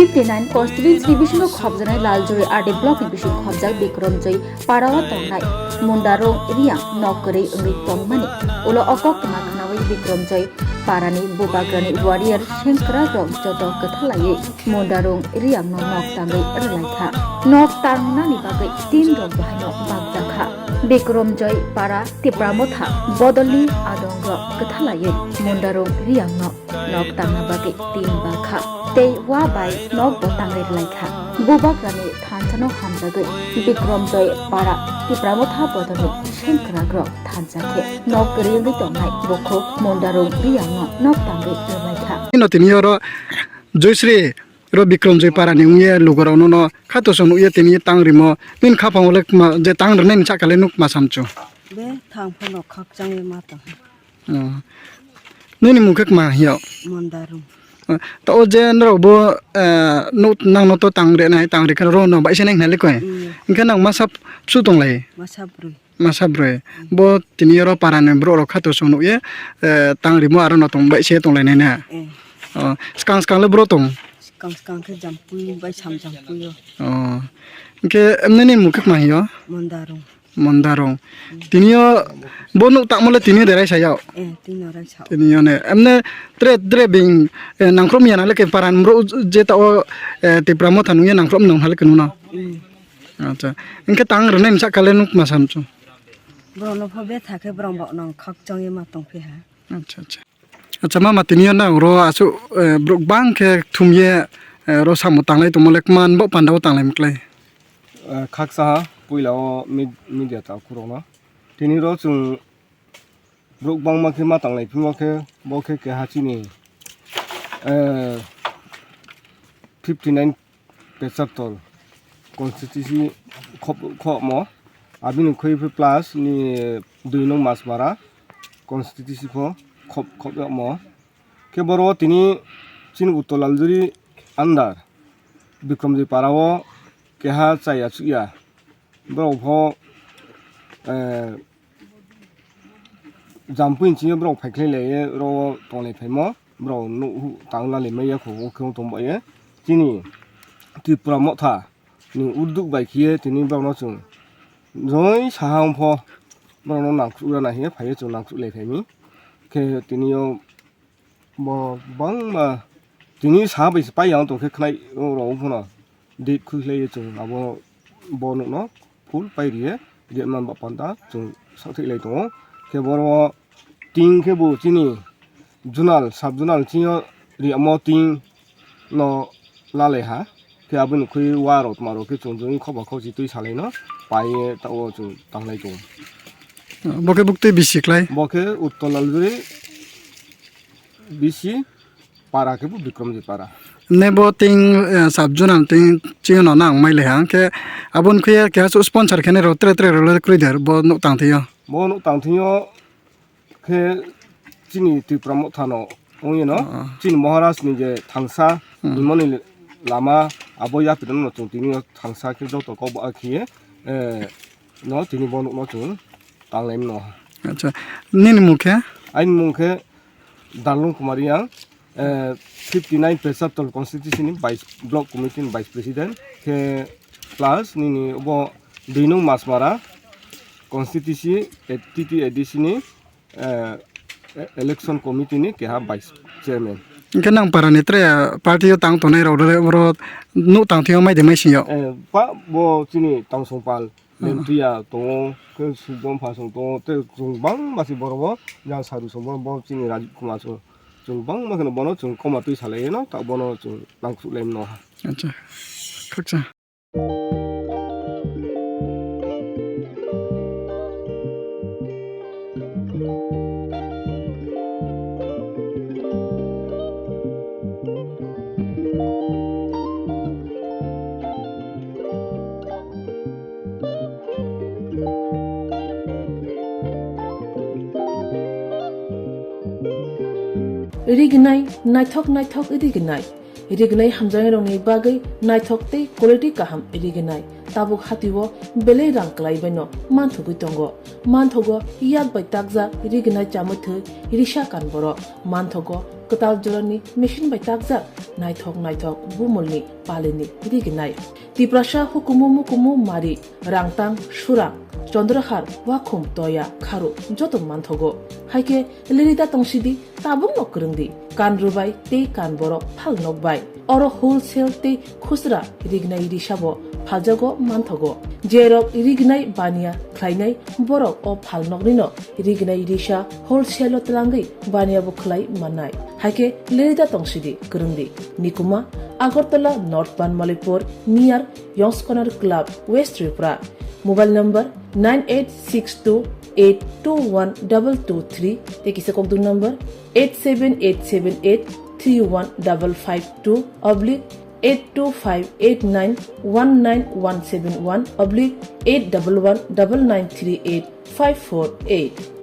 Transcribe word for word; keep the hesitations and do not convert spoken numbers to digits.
Fifty nine constituency ni bisingo khopjaknai Laljuri R D block ni bisingo khopjak Bikramjoy para o tongnai Mundarung Riang nok kwrwi wngwi tongmani ulo o koktwma khnawi Bikramjoy parani bubagrani warrior sengkrak rok joto kwthalaiwi Mundarung Riang no nok tangwi rwlaikha. Nok tangnani bagwi tin rok bahaino bakjakha. Bikramjoy para Tipra Motha bodolni adongrok kwthalaiwi Mundarung Riang no nok tangna bagwi tin bakha tei wa bai nok bo tangwi rwlaikha. Bubagrani thansano hamjagwi Bikramjoy para Tipra Motha bodolni sengkrakrok thansa khe nok kwrwi wngwi tongnai bukhuk Mundarung Riang no nok tangwi rwlaikha. Ino tini oro Joysri ro Bikramjoy para ni wngye lugurok no no khato chwng nukye tini tang rimo nini khaphang le ma je tang rwnai ni sakha le nuk ma samchu. Be thang phano khakchangwi ma tong. Oh. Nini mung khe kma hiyo? Mondarum. Oh, ta o je norok bo, eh, nuk nang no to tang re nai, tang re khe ro no bai se nai hinale koi. Mm. Hingkhe nang masa su tong lai? Masa brwi. Masa brwi. Mm. Bo tini oro para ni borok rok khato chwng nukye, eh, tang rimo aro no tong bai se tong lai nai na. Eh. Oh, skang skang le bro tong? Skang skang khe jampui bai sam jampui o. Oh. Hingkhe nini mung khe kma hiyo? Mondarum. Mondarung. Tinio bo nuk tangmo le tinio de raisa yao. Eh, tinio raisa. Tinio ne. Emne tre, tre bing, eh, nangkrom yana le ke paran bro je ta o, eh, Tipra Motha nungya nangkrom nang hale ke nuna. Mm. Acha. Engke tang rene nsa kale nuk masam chu. Bro no pho be thake bro bo nang khak chang ye ma tong phi ha. Acha, acha. Acha, mama, tini yo nang ro aswk, eh, borok bang khe thum ye, eh, ro samo tanglai tongmo le kman bo panda o tanglai muklai. Eh, khaksa ha puila o mid-, media ta khurokno. Tini ro chwng borok bangma khe ma tanglai phimo khe bo khe keha chini, eh, fifty nine Pechartol constituency khop-, khopmo. Abini khoi phi plus ni dui nung Masmara constituency pho khop-, khop yamo. Khe boro tini chini Uttor Laljuri under Bikramjoi para o keha chaya chukya. Borok pho, eh, jampui ni simi borok phai khlai lai ro tonglai phaimo borok nuh tang lalai maya kho o khe tong bai chini Tripura Motha ni udduk bai khiye tini borok no chwng joi saha ong pho borok no nangkuk rana hiye phaiye chwng nangkuk lai phaimi khe tini o Bo bangma tini sa bai se pai yang tong khe khnai rok phano date khuilai chwng abo bo nokno full pai riye date man ba panda chwng sakthik lai tongo khe boro ting khe bo chini zonal sub zonal chini riyamo ting no lalai ha. Khe aboni khwi wa rok tma rok khe chwng joni khoba khochi twi salai no pai ye ta o chwng tanglai tongo. Bo khe buktwi bisi klai? Bo khe Uttor Laljuri bisi para khe bo Bikramji para. Ne bo ting, eh, sub zonal ting chino nang mai le hang khe aboni khwi ya khe sponsor khe ne rok tre tre rok le kwrwi der bo nuk tang thio. Bo nuk tang thio. Khe chini Tripura Motha no wngya no, ah, chini Maharaj ni je thangsa, hmm, himoni lama abo yapri no chwng tini o thangsa khe joto kok ba khiye, eh, no tini bo nokno chwng tanglai mano. Acha, nini mung khe? Aini mung khe Dalung Kumar Yang, eh, fifty nine Pechartol constituency ni vice, block committee ni vice president khe plus nini bo Duinung Masmara constituency, eh, T T A D C ni eh, e-, election committee ni keha vice chairman. Hingke nang para ni tre party o tang tongnai rok le oro nuk tang thio mai de mai sing yo. Eh, pa bo chini Tangsongpal, hmm, Lengtuya tongo, khe Sujong Phasong tongo, tei chwng bangma se borok bo jang saru song bo, bo chini Rajib Kumar song, chwng bangma kheno bono chwng koma twi salai no, ta bono chwng nang khuk lai mano. Acha, khakcha. Rignai, naithok naithok rignai. Rignai hamjaknairokni bagwi naithok tei quality kaham rignai. Tabuk hatio belai rang kwlai baino manthogwi tongo. Manthogo yak bai takjak rignai chamwi thwi risa kan borok. Manthogo kwtal jorani machine bai takjak naithok naithok bumulni palini rignai. Tiprasa hukumu mukumu mari, rangtang, surang, chondrahar, wakhum, toya, kharu joto manthogo. Haikhe lirida tongsidi, tabukno kwrwngdi, kan rwbai tei kan borok phalnok bai. Oro wholesale tei khusra rignai risabo phaljago manthogo. Jerok rignai baniya khlainai borok o phalnoknino rignai risa wholesale o twlangwi baniya bo khlai mannai. Haikhe lirida tongsidi kwrwngdi. Nikuma, Agartala North Banmalipur, near Yongskonar Club, West Tripura. Mobile number nine eight six two eight two one double two three, tei kisa kokdung number eight seven eight seven eight three one double five two oblique eight two five eight nine one nine one seven one oblique eight double one double nine three eight five four eight.